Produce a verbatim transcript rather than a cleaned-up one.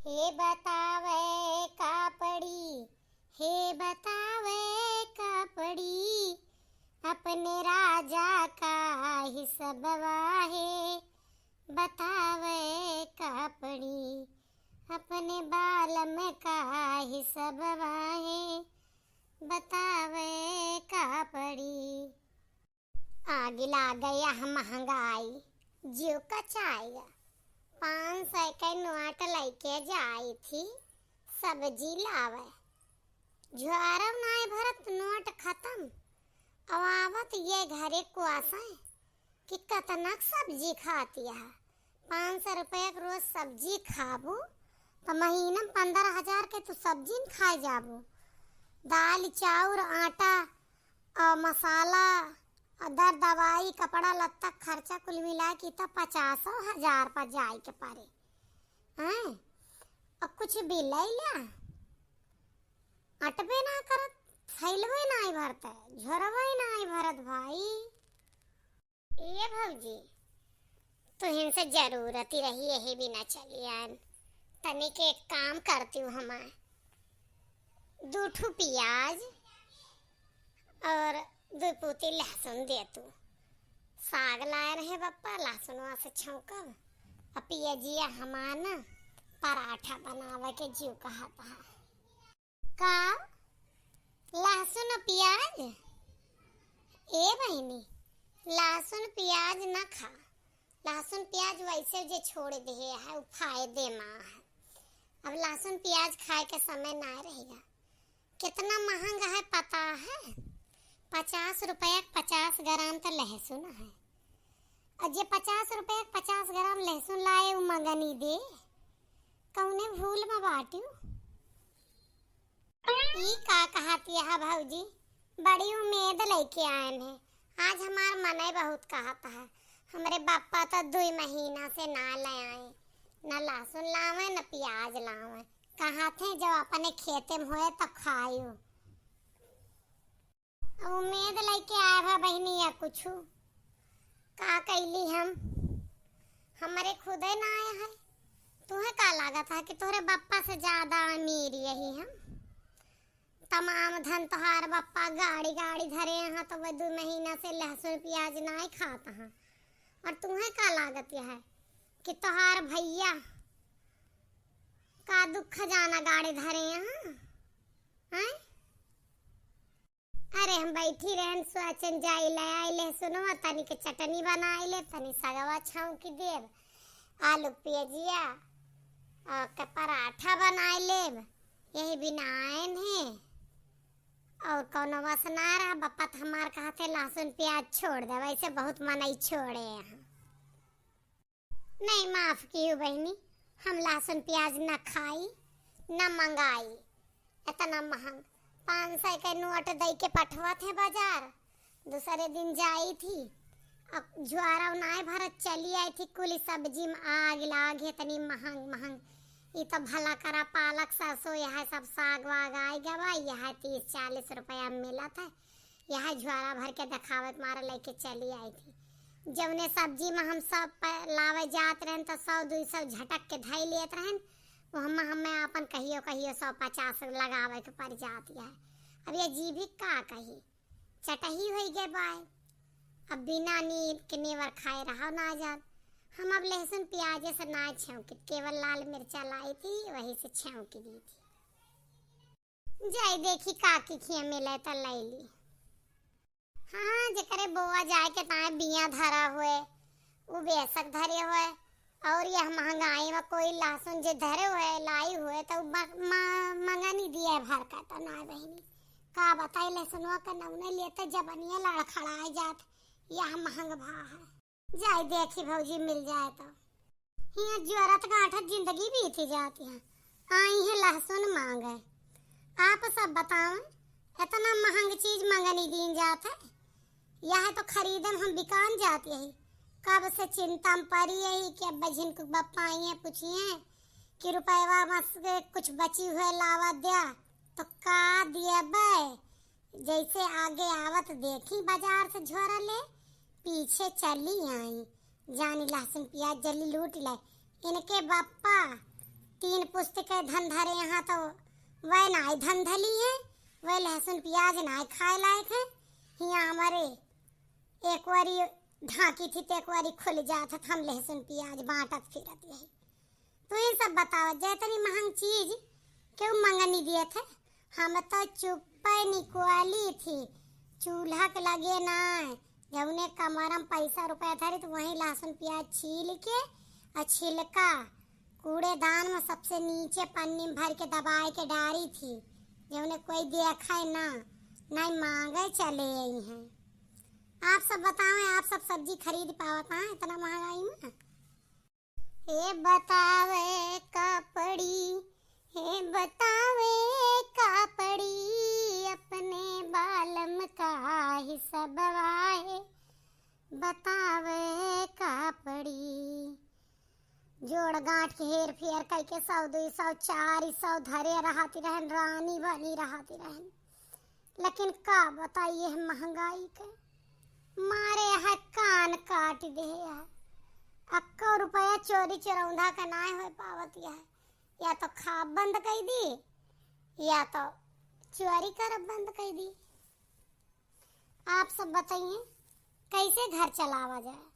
हे बतावे का पड़ी, हे बतावे का पड़ी, अपने राजा का हिसबवा हे, बतावे का पड़ी, अपने बालम का हिसबवा हे, बतावे का पड़ी। आगि लागे यह महंगाई, जिउ कचाई। पाँच सौ के नोट लइके जाई थी सब्जी लावे, झोरव नाई भरत, नोट खतम। अब आवत ये घरे कुआसा कि कतनक सब्जी खाती है। पाँच सौ रुपया के रोज सब्जी खाबू, तो महीना में पन्द्रह हजार के तू सब्जी न खाए जाबू। दाल, चाउर, आटा और मसाला और दर दवाई, कपड़ा लत्ता, खर्चा कुल मिला के तो पचासो हजार पर जाए के पड़े। हैं? और कुछ बिलैला अटबे ना करत, थैलवे नाई भरत, झोरवे नाई भरत भाई। ए भौजी, तुहिन से जरूरत ही रही, यही बिना चली आन। तनिक एक काम करती हूँ, हमार दू ठू पियाज और दू पूती लहसुन दे तू। साग लाए रहे बप्पा, लहसुनवा से छौंकब। आ पियजिया हमार न पराठा बनावे के जिउ कहत है। का? लहसुन पियाज? ए बहिनी, लहसुन पियाज न खा। लहसुन पियाज वैसे जे छोड़ दिए है, उ फायदे मा है। अब लहसुन पियाज खाए के समय ना रहेगा। कितना महंग है पता है? पचास रुपया के पचास ग्राम तो लहसुन है। और जे पचास रुपया के पचास ग्राम लहसुन लाए, उ मंगनी दे। कौने भूल में बाटियो? ई का कहत यह भौजी? बड़ी उम्मीद लइके आएन है। आज हमार मनई बहुत कहत है, हमरे बापा तो दुई महीना से ना ले आए, न लहसुन लावे, न पियाज लावे। कहत है, जब अपने खेते में होए तो खायो। उम्मीद लइके आए बा बहिनी या कुछु? का कैली हम? हमरे खुदे ना आए है। तुहे का लागत है कि तोहरे बप्पा से ज्यादा अमीर यही हम? तमाम धन तोहार बप्पा गाड़ी गाड़ी धरे हैं, तो वह दू महीना से लहसुन पियाज नाई खात हैं। और तुहे का लागत यह है कि तोहार भैया का दुख जाना गाड़ी धरे हैं? हैं? अरे हम बैठी रहन, सोचन जाई ले आई लहसुनवा, तनी के चटनी बनाई ले, तनी सगवा छौंकी देब, आलू पियजिया, आ, के पराठा बनाई लेब, यही बिना आएन है। और कौनो वस ना रहा, बप्पा त हमार कहते लहसुन प्याज छोड़ दे, वैसे बहुत मनई छोड़े हैं। नहीं, माफ कियो बहिनी, हम लहसुन प्याज न खाई, न मंगाई। इतना महंग, पाँच सौ के नोट दई के पठवत है बाजार, दूसरे दिन जाई थी, अब झोरा नाय भरत चली आई थी, कुल सब्जी में आग लाग है, इतनी महंग महंग। ई तो भला करा पालक सरसों यह सब साग वाग आई गवा, यह तीस चालीस रुपया में मिलत है। यह झोरा भर के देखावे के मारे लेके चली आई थी। जौने सब्जी में हम सब प-, लावे जात रहन तो सौ दुई सौ झटक के धई लेत रहन, वो हम, हमें आपन कहियो कहियो सौ पचास लगावे के पड़ जात है। अब ये जीभी का कही, चटही होई गए बाय। अब बिना नींद के नेवर खाए रहा ना जात। हम अब लहसुन प्याजे से ना छौंकित, केवल लाल मिर्चा लाई थी, वही से छौंकी दी थी। जाई देखी काकी खिया मिले त लैली। हाँ, जेकरे बोआ जाए के ताए बिया धरा हुए, उ बेशक धरे हुए। और यह महंगाई में कोई लहसुन जे धरे हुए, लाई हुए, तो म-, म-, मंगनी दिए भर का तो ना बहिनी। का बताई, लहसुनवा के नौने लेते जबनिया लड़खड़ाए जात, यह महंग भा है। जाए देखी भौजी मिल जाए तो। हियाँ जोरत गांठत जिंदगी बीती जाती है। आई है लहसुन मांगे। आप सब बताओ, इतना महंग चीज मंगनी दीन जात है। यह तो खरीदन हम बिकान जात यही। कब से चिंता में पड़ी यही कि अब जिनको बप्पा आई हैं पूछिए कि रुपयवा मस के कुछ बची हुए लावा द्या, तो का दिया बे? जैसे आगे आवत देखी बाजार से झोरा ले, पीछे चली आई। जानी लहसुन प्याज जल्दी लूट ले। इनके बप्पा तीन पुस्त के धन धरे यहाँ तो वह नाई धन धली है, वह लहसुन प्याज नाई खाए लायक है। हियाँ हमरे एक वारी ढाँकी थी तो एक वारी खुल जात है, हम लहसुन प्याज बाँटत फिरत यही। तू ही सब बतावा, जैतनी महंग चीज केहू मंगनी दिए थे, हम तो चुप्पे निकवाली थी, चूल्हा के लगे नाई। जौने कमरा में पैसा रुपया धरी तो वहीं लहसुन प्याज छील के और छिलका कूड़ेदान में सबसे नीचे पन्नी में भर के दबाए के डारी थी, जौने कोई देखे ना, नाई माँगे चले आई हैं। आप सब बतावें, आप सब सब्जी खरीद पावत हैं इतना महंगाई में? हे बतावे का पड़ी, हे बतावे का पड़ी, अपने बालम का हिसबवा हे बतावे का पड़ी। जोड़ गांठ के हेर फेर कई के सौ, दुई सौ, चार सौ धरे रहती रहन, रानी बनी रहती रहन। लेकिन का बताई, यह महंगाई के मारे है कान काट दे है। अक्को रुपया चोरी चुरौंधा का नाय हो पावत है, या तो खाब बंद कर दी, या तो चोरी करब बंद कर दी। आप सब बताइए, कैसे घर चलावा जाए?